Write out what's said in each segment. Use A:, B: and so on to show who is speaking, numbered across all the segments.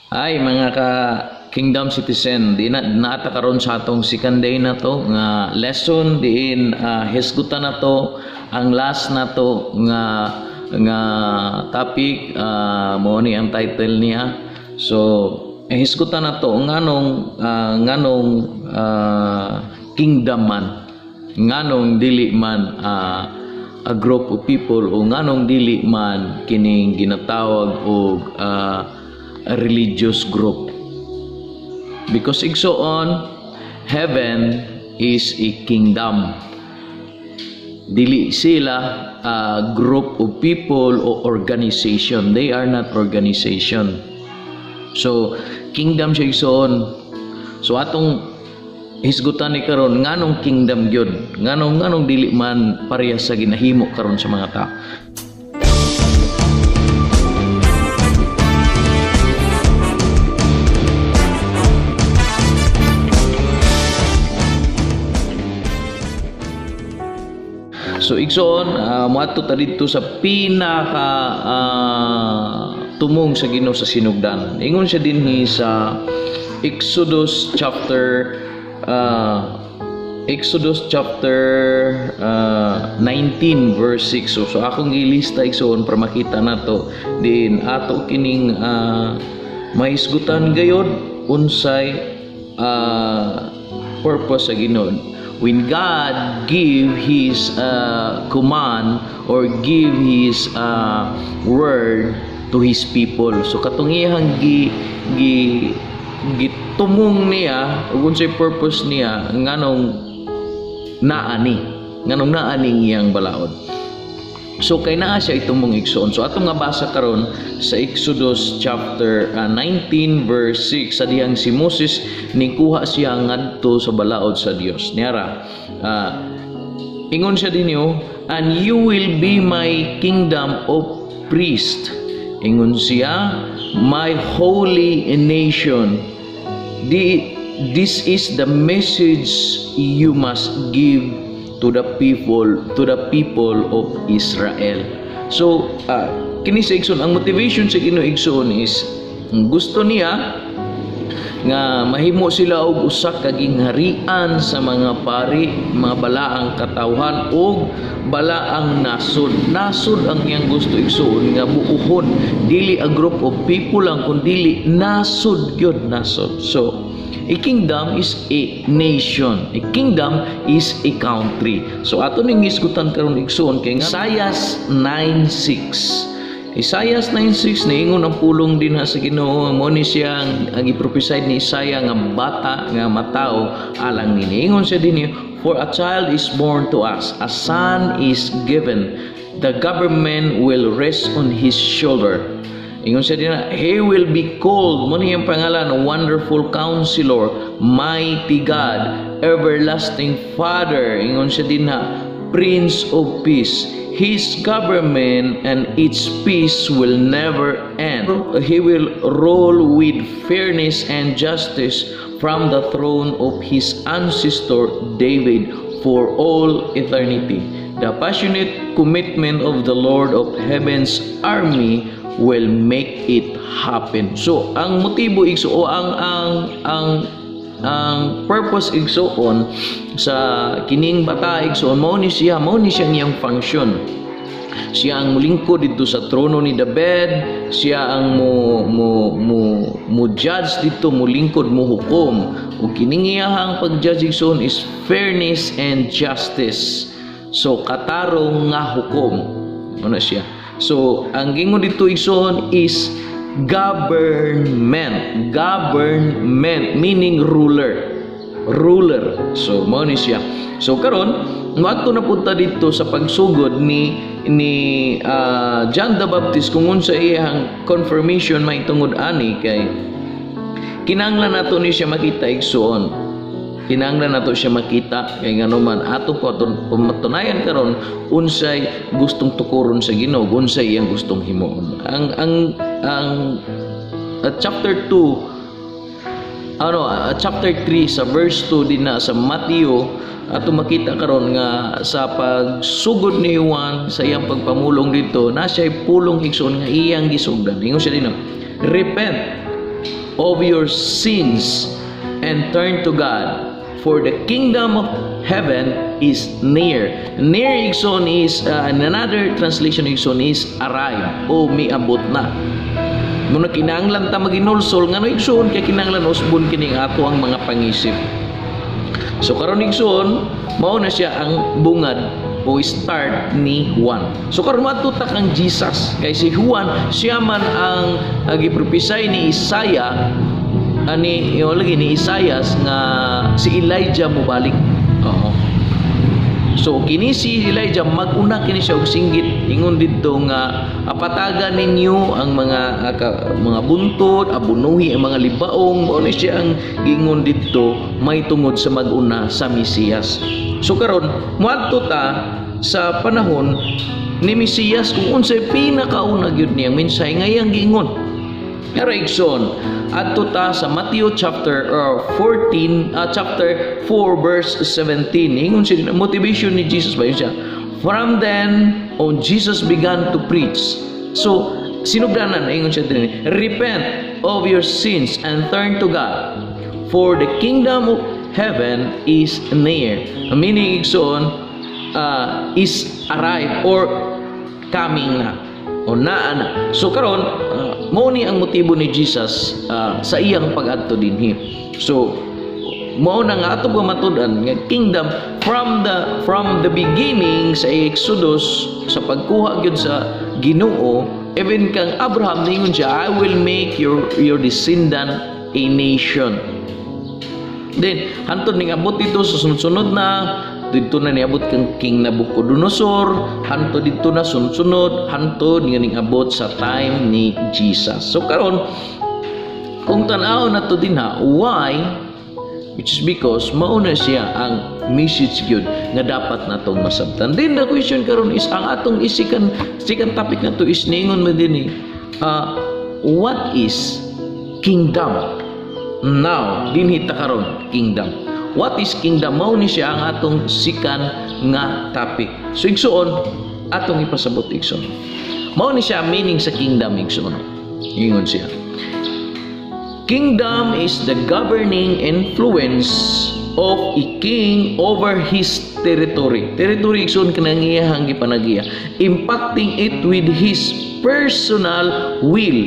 A: Ay mga ka Kingdom citizen, di na naata karon sa atong second day na to nga lesson diin hisgutan na to ang last na to nga nga topic, mao ni ang title niya. So hisgutan na to nganong nganong kingdom man, nganong dili man a group of people, o nganong dili man kining ginatawag og a religious group. Because igsoon, heaven is a kingdom. Dili sila a group of people o organization. They are not organization. So, kingdom siya igsoon. So atong hisgutan ni karon nganong kingdom gyud, nganong nganong dili man parehas sa ginahimo karon sa mga tao. So igsoon, moadto ta didto sa pinaka tumong sa Ginoo sa sinugdanan. Ingon siya dinhi sa Exodus chapter 19 verse 6. So akong gilista igsoon para makita nato din ato kining mahisgutan gayod unsay purpose sa Ginoo. When God give His command or give His word to His people. So katong iyang gi gi gitumong niya ug unsay purpose niya nganong naani iyang balaod. So kay naa siya itumong igsoon. So atong nga basa karon sa Exodus chapter 19 verse 6, sa dihang si Moses nikuha siya ngadto sa balaod sa Dios. Niara, ingon siya dinyo, and you will be my kingdom of priest. Ingon siya, my holy nation. This is the message you must give to the people of Israel. So kini sa igsoon, ang motivation sa Ginoo igsoon is gusto niya nga mahimo sila og usa ka gingharian sa mga pari, mga balaang katawhan og balaang nasod. Nasod ang iyang gusto igsoon nga buuhon, dili a group of people lang kun dili nasod gyud, nasod. So a kingdom is a nation. A kingdom is a country. So ato ning hisgutan karon igsoon kay Isaiah 9:6. Isaiah 9:6 niingon ang pulong dinha sa Ginoo, mo ni siya ang giprophesy ni Isaiah nga bata nga matawo alang nini. Ingon siya dinhi, for a child is born to us, a son is given, the government will rest on his shoulder. Ingon siya dinha, he will be called, mo ni ang pangalan, Wonderful Counselor, Mighty God, Everlasting Father. Ingon siya dinha, Prince of Peace. His government and its peace will never end. He will rule with fairness and justice from the throne of his ancestor David for all eternity. The passionate commitment of the Lord of Heaven's army will make it happen. So ang motibo igsoon o ang purpose igsoon sa kining bata igsoon, mao ni siya iyang function. Siya ang mulingkod didto sa trono ni David, siya ang mo mo mo mo judge didto, mulingkod, mo hukom. Ug kining iyahang pag-judge igsoon is fairness and justice. So katarong nga hukom. Ano siya? So ang gingon dito igsoon is government. Government meaning ruler. Ruler. So mao ni siya. So karon moadto na punta dito sa pagsugod ni John the Baptist kung unsa iyang confirmation mahitungod ani kay kinahanglan nato ni siya makita igsoon. Kinahanglan nato siya makita kay ngano man ato po pamatunayan karon unsay gustong tukuron sa Ginoo, unsay iyang gustong himuon. Ang chapter 2 chapter 3 sa verse 2 din na sa Matthew ato makita karon nga sa pagsugod ni Juan sa iyang pagpamulong dito na siya pulong igsoon nga iyang gisugdan. Ingon siya dinhi, repent. of your sins and turn to God, for the kingdom of heaven is near." Near, igsoon, is in another translation, igsoon, is arrive o miabot na. Muna kinahanglan ta maginulsol ngano, igsoon, kay kinahanglan usbon kining ato ang mga pangisip. So karon, igsoon, mao na siya ang bungad o start ni Juan. So karon moadto ta kang Jesus, kay si Juan siya man ang giprophesy ni Isaiah ani yung lagi ni Isaias nga si Elijah mobalik. Oo. So kini si Elijah mag-una kini siya og singgit, ingon didto nga apataga ninyo ang mga mga buntod, abunuhi ang mga libaong. Mao ni siya ang giingon didto may tungod sa mag-una sa Mesiyas. So karon moadto ta sa panahon ni Mesiyas kung unsay pinakauna gyud niyang mensahe nga iyang giingon. Pero igsoon, adto ta sa Matthew chapter 14, chapter 4 verse 17. Ingon siya, motivation ni Jesus ba yun siya? "From then on Jesus began to preach." So, sinugdanan, ingon siya din, "Repent of your sins and turn to God, for the kingdom of heaven is near." Meaning, igsoon, is arrived or coming na o naa na. So karon mao ni ang motibo ni Jesus sa iyang pag-adto dinhi. So mao na nga ato pa matud-an nga kingdom from the beginning sa Exodus, sa pagkuha gyud sa Ginoo, even kang Abraham ningon siya, "I will make your descendant a nation." Then, hantod ning abot dito sa sunod-sunod na, dito na niabot kang King Nabucodonosor, hantod dito na sunod-sunod, hantod nga ning abot sa time ni Jesus. So karon, kung tan-aw na to dinha, why? Which is because mao na siya ang message gyud nga dapat natong masabtan. Then the question karon is ang atong isikan second topic na to is ningon man din eh, what is kingdom? Now, dinhi ta karon, kingdom. What is kingdom? Mao ni siya ang atong second nga topic. So igsuon, atong ipasabot, igsuon. Mao ni siya ang meaning sa kingdom, igsuon. Ingon siya. Kingdom is the governing influence of a king over his territory. Territory, igsoon, kanang iyahang gipanagiya. Impacting it with his personal will,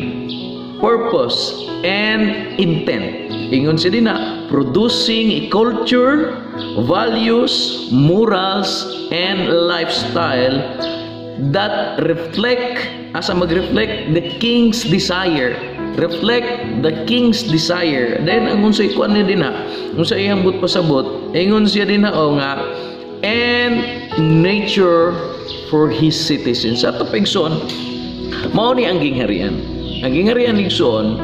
A: purpose, and intent. Ingon siya dinha, producing a culture, values, morals, and lifestyle that reflect, asa mag-reflect the king's desire, reflect the king's desire. Then ang unsay kuan niya dinha, unsa iyang but pasabot, ingon siya dinha o nga and nature for his citizens. Sa ato pa, igsoon, mao ni ang gingharian. Ang gingharian, igsoon,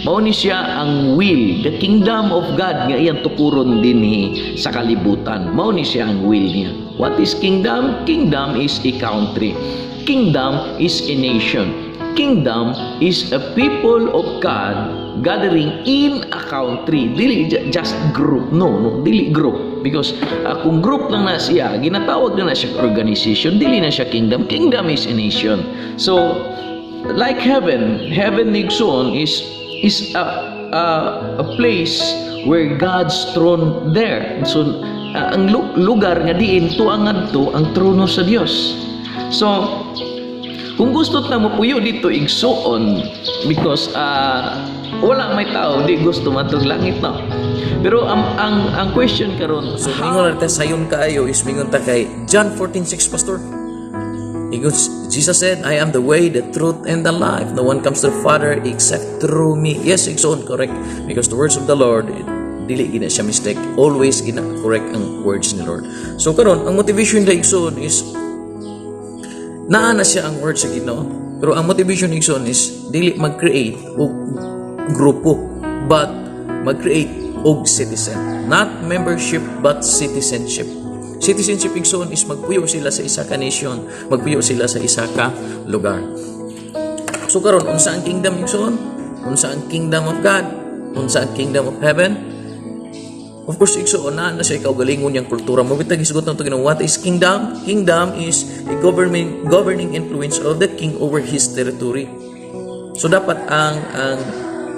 A: mao ni siya ang will, the kingdom of God nga iyang tukuron dinhi sa kalibutan. Mao ni siya ang will niya. What is kingdom? Kingdom is a country. Kingdom is a nation. Kingdom is a people of God gathering in a country. Dili just group. No, dili group. Because kung group lang na siya, ginatawag na na siya organization, dili na siya kingdom. Kingdom is a nation. So, like heaven, heaven, igsoon, is a place where God's throne there. So, ang lugar nga diin tuang ngadto ang trono sa Dios. So, kung gusto na mo puyo dito, igsuon, because wala may tao di gusto matong langit, no. Pero ang question karon,
B: So mingon na sayon kaayo is mingon ta kay John 14:6, Pastor. Ingon, Jesus said, "I am the way, the truth, and the life. No one comes to the Father except through me." Yes, igsoon, correct. Because the words of the Lord, dili gina siya mistake. Always gina correct ang words ni Lord. So karon, ang motivation da, igsoon, is naa na siya ang word sa Ginoo. Pero ang motivation, igsoon, is dili mag-create og grupo but mag-create og citizen. Not membership but citizenship. Citizenship, igsoon, is magpuyo sila sa isa ka nation, magpuyo sila sa isa ka lugar. So karon, unsa ang kingdom, igsoon? Unsa ang kingdom of God? Unsa ang kingdom of heaven? Of course, igsoon na na siya kaugalingon niyang kultura. Mao bitag isugot nato Ginoo, what is kingdom? Kingdom is a government governing influence of the king over his territory. So dapat ang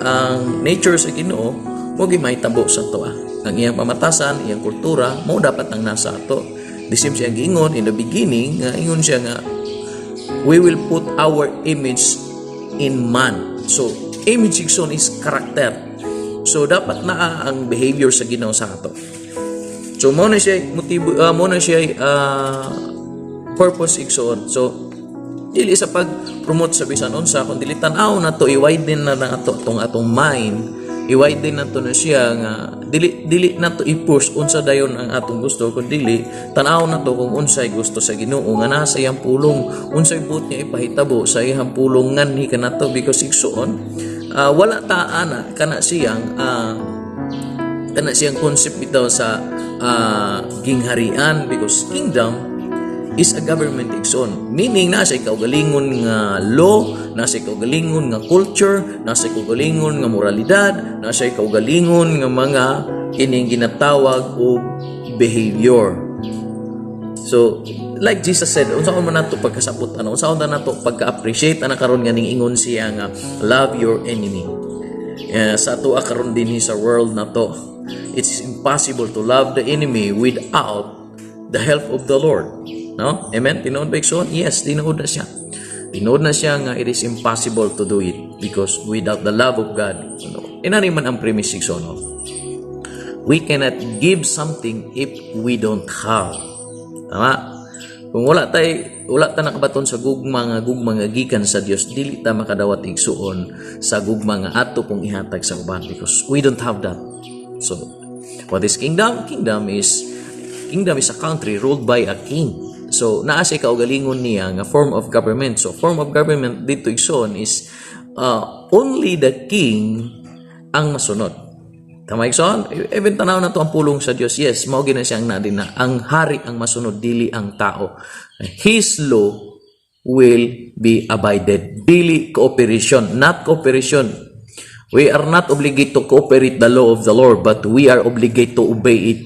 B: Ang nature sa Ginoo mao gyud mahitabo sa atoa. Ang iyang pamatasan, iyang kultura mao dapat ang nasa ato. The same siya giingon in the beginning nga ingon siya nga we will put our image in man. So, image, igsoon, is character. So, dapat naa ang behavior sa Ginoo sa ato. So, mao na siya motibo, mao na siya purpose, igsoon. So, dili sa pag-promote sa bisan unsa kun dili tan-aw nato, i-widen na nato atong atong mind, i-widen nato na siya nga dili dili nato i-push unsa dayon ang atong gusto, kun dili tan-aw nato kung unsay gusto sa Ginoo nga nasa iyang pulong, unsay buot niya ipahitabo sa iyang pulong nganhi kanato, because igsoon, wala ta ana kana siyang concept bitaw sa gingharian, because kingdom is a government, igsoon. Meaning, nasa kaugalingon nga law, nasa kaugalingon nga culture, nasa kaugalingon nga moralidad, nasa kaugalingon nga mga kining ginatawag og behavior. So, like Jesus said, unsa man nato pagkasabot ano, unsa man nato pagka-appreciate ana karon nga ning ingon siya nga "Love your enemy." Sa ato karon dinhi sa world na to, it's impossible to love the enemy without the help of the Lord. No? Amen? Tinuod ba, igsoon? Yes, tinuod na siya. Tinuod na siya nga it is impossible to do it because without the love of God, no? Inani man ang premise, igsoon, no? We cannot give something if we don't have. Tama? Kung wala ta nakabaton sa gugma nga gikan sa Dios, dili ta makadawat, igsuon, sa gugma nga ato pong ihatag sa uban because we don't have that. So, what is kingdom? Kingdom is a country ruled by a king. So, naa siya kaugalingon niya nga form of government. So, form of government dito, igsoon, is only the king ang masunod. Tama, igsoon? Even tanaw na to ang pulong sa Dios. Yes, mao gina siyang na din na ang hari ang masunod, dili ang tao. His law will be abided. Dili cooperation, not cooperation. We are not obligated to cooperate the law of the Lord, but we are obligated to obey it.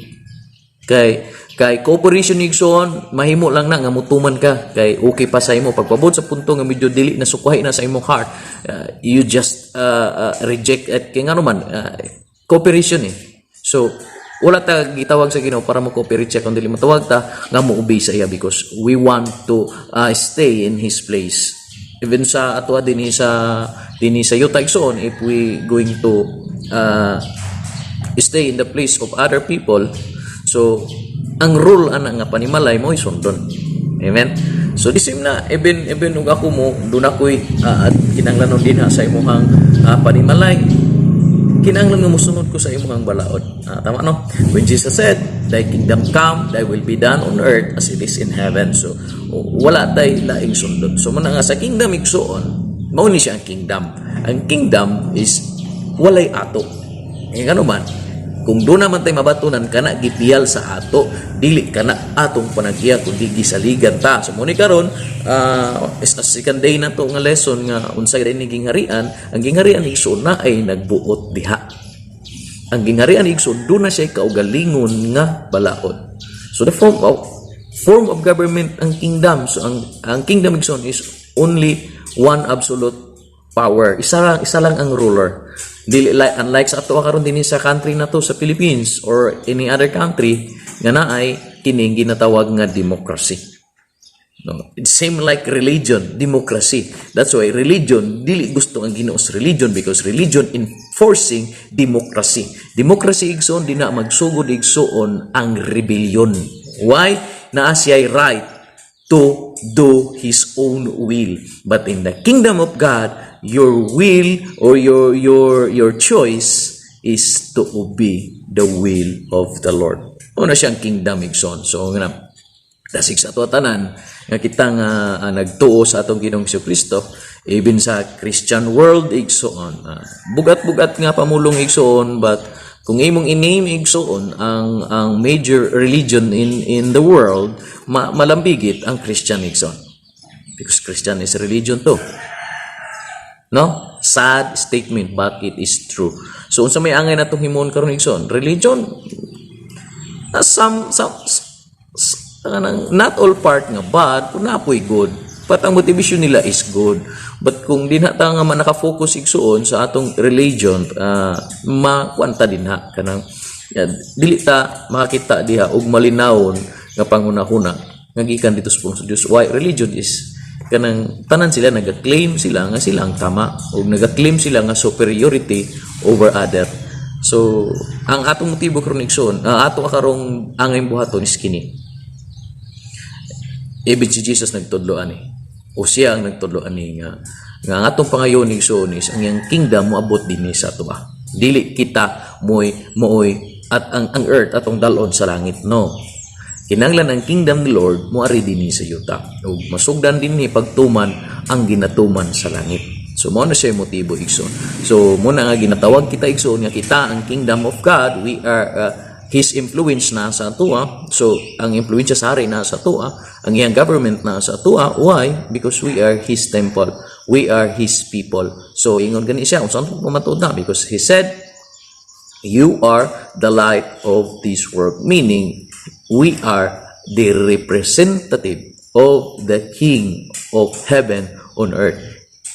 B: Kay cooperation, igsoon, mahimo lang na nga mutuman ka kay okay pa sa imo. Pagpabot sa punto nga medyo dili na sukwahi na sa imong heart, you just reject it kay ngano man cooperation eh. So wala ta gitawag sa Ginoo para mo cooperate siya, kundi matawag ta nga mo obey sa iya because we want to stay in His place. Even sa ato dinhi sa yuta, igsoon, if we going to stay in the place of other people, so ang rule ana nga panimalay mo sundon. Amen. So the same na even ug ako mo doon ako'y at kinahanglan din ha sa imuhang panimalay, kinahanglan nga mosunod ko sa imuhang balaod. Tama, no? When Jesus said, "Thy kingdom come, thy will be done on earth as it is in heaven." So wala tay laing sundon. So mao na nga sa kingdom, igsoon, mao ni siya ang kingdom. Ang kingdom is walay ato. Eh, ngano man, kung doon naman tayo mabatunan kana gipiyal sa ato, dili kana atong panaghiya kundi gisaligan ta. So mao ni karon is a second day na to nga lesson nga unsay rin ni gingharian. Ang gingharian, igsoon, na ay nagbuot diha. Ang gingharian, igsoon, doon na siya kaugalingon nga balaod. So the form of government ang kingdom. So ang kingdom, igsoon, is only one absolute power. Isa lang ang ruler. Dili like unlike sa ato karon dinhi sa country na to sa Philippines or any other country nga naay kining ginatawag nga democracy. No, it's same like religion, democracy. That's why religion, dili gusto ang Ginoo sa religion because religion enforcing democracy. Democracy, igsoon, di na magsugod, igsoon, ang rebellion. Why? Naa siya'y right to do his own will. But in the kingdom of God, your will or your choice is to obey the will of the Lord. Una siyang kingdom, igsoon. So nga dasig sa ato tanan nga kita nga nagtuo sa atong Ginoong Kristo, even sa Christian world, igsoon, bugat-bugat nga pamulong, igsoon, but kung imong i-name, igsoon, ang major religion in the world, malambigit ang Christian, igsoon, because Christian is a religion too, no? Sad statement, but it is true. So unsa may angay natong himuon karon, igsoon? Religion some kanang not all part nga bad, kung naa po'y good. But ang motivation nila is good. But kung di na ta nga man naka-focus, igsuon, sa atong religion, makuan ta din ha kanang dili ta makakita diha og malinawon nga panghunahuna nga gikan dito sa pulong sa Dios. Why? Religion is kanang tanan sila naga-claim sila nga sila ang tama o naga-claim sila nga superiority over other. So, ang atong motibo karon, igsoon, ang ato karong angay buhaton is kini. Ibig si Jesus nagtudlo ani. O siya ang nagtudlo ani nga ang atong pangayon, igsoon, is ang iyang kingdom moabot dinhi sa ato ba. Dili kita moy mooy at ang earth atong dalon sa langit, no. Kinahanglan ang kingdom ni Lord moari dinhi sa yuta. Ug masugdan dinhi pagtuman ang ginatuman sa langit. So mao na siya yung motibo, igsoon. So mao na nga ginatawag kita, igsoon, nga kita ang kingdom of God. We are His influence na sa atoa. So ang influensya sa hari na sa atoa, ang iyang government na sa atoa. Why? Because we are His temple. We are His people. So ingon gani siya, unsa man pamatuod na, because He said, "You are the light of this world." Meaning, we are the representative of the King of heaven on earth.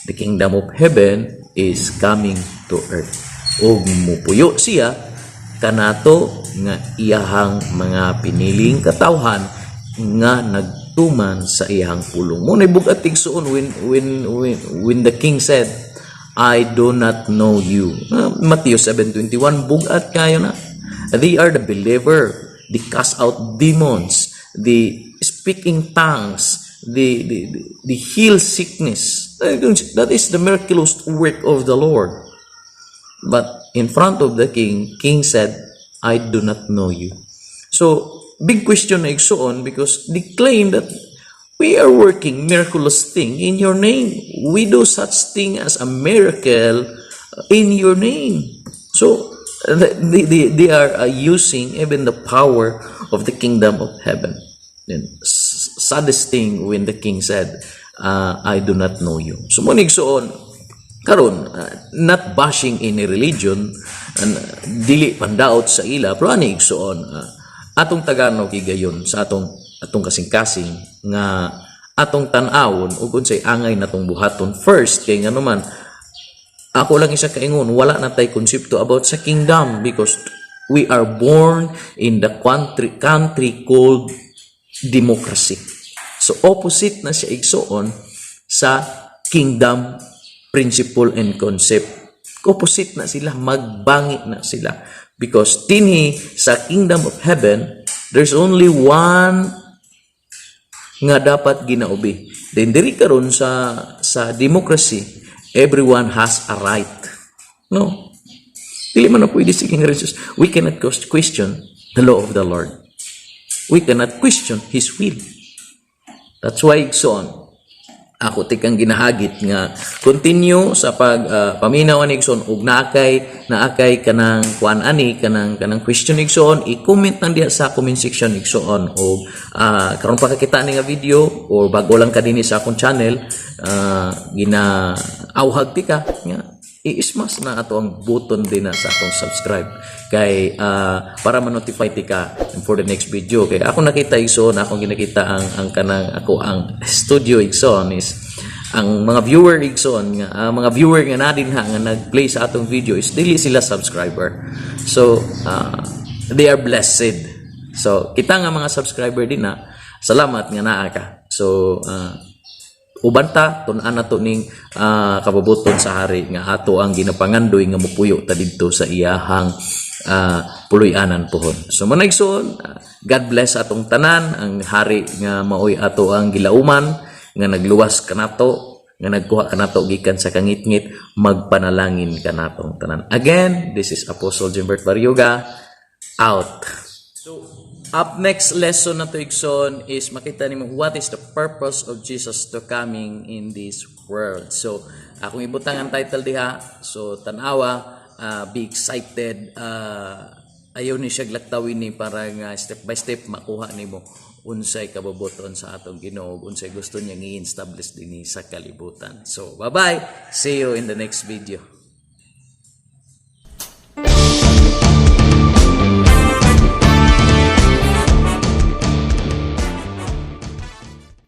B: The kingdom of heaven is coming to earth. Ug mupuyo siya kanato nga iyahang mga piniling katawhan nga nagtuman sa iyang pulong. Mao nay bug-at, igsuon, when the king said, "I do not know you." Matthew 7:21, bugat kayo na. They are the believer. They cast out demons. They speak in tongues. They heal sickness. That is the miraculous work of the Lord. But in front of the king, king said, "I do not know you." So, big question na, igsuon, because they claim that we are working miraculous thing in your name. We do such thing as a miracle in your name. So, they are using even the power of the kingdom of heaven. Then, saddest thing when the king said, "I do not know you." So, mao igsuon, karon not bashing any religion and dili pandaot sa ila, pero ani, igsuon, atong tagano higayon sa atong kasing-kasing nga atong tan-awon ug unsay angay natong buhaton first, kay ngano man, ako lang isa kaingon, wala na tay konsepto about sa kingdom because we are born in the country called democracy. So opposite na siya, igsuon, sa kingdom principle and concept. Opposite na sila, magbangi na sila. Because dinhi sa kingdom of heaven, there's only one nga dapat ginaubi. Then diri karon sa democracy, everyone has a right. No. Dili man na pwede si King Jesus. We cannot question the law of the Lord. We cannot question His will. That's why, igsoon, ako tikang ginahagit nga continue sa pag paminaw ani, igsoon, ug naakay kanang kuan ani kanang question, igsoon, i-comment lang diha sa comment section, igsoon. Og karon pa kakita ni nga video or bago lang ka dinhi sa akong channel, gina awhag tika nga i-smash na ato ang button din na sa atong subscribe kay para ma-notify tika for the next video, kay ako nakita, igsoon, akong ginakita ang kanang ako ang studio, igsoon, is ang mga viewer, igsoon, nga ang mga viewer nga na din ha nga nag-play sa atong video is dili sila subscriber. So they are blessed. So kita nga mga subscriber din na, salamat nga naa ka. So uban ta, tun-an nato ning kabubuton sa hari nga ato ang ginapangandoy nga mupuyo ta didto sa iyahang puloy-anan pohon. So mao na, igsoon, God bless atong tanan. Ang hari nga maoy ato ang gilauman, nga nagluwas kanato, nga nagkuha kanato gikan sa kangitngit, magpanalangin kanatong tanan. Again, this is Apostle Jimbert Baryoga out. So, up next lesson na to, igsoon, is makita nimo what is the purpose of Jesus to coming in this world. So, akong ibutang ang title diha. So, tanawa, be excited. Ayaw ni siya laktawin ni para nga step by step makuha nimo unsay kabubuton sa atong Ginoo, unsay gusto niya i-establish dinhi sa kalibutan. So, bye-bye. See you in the next video.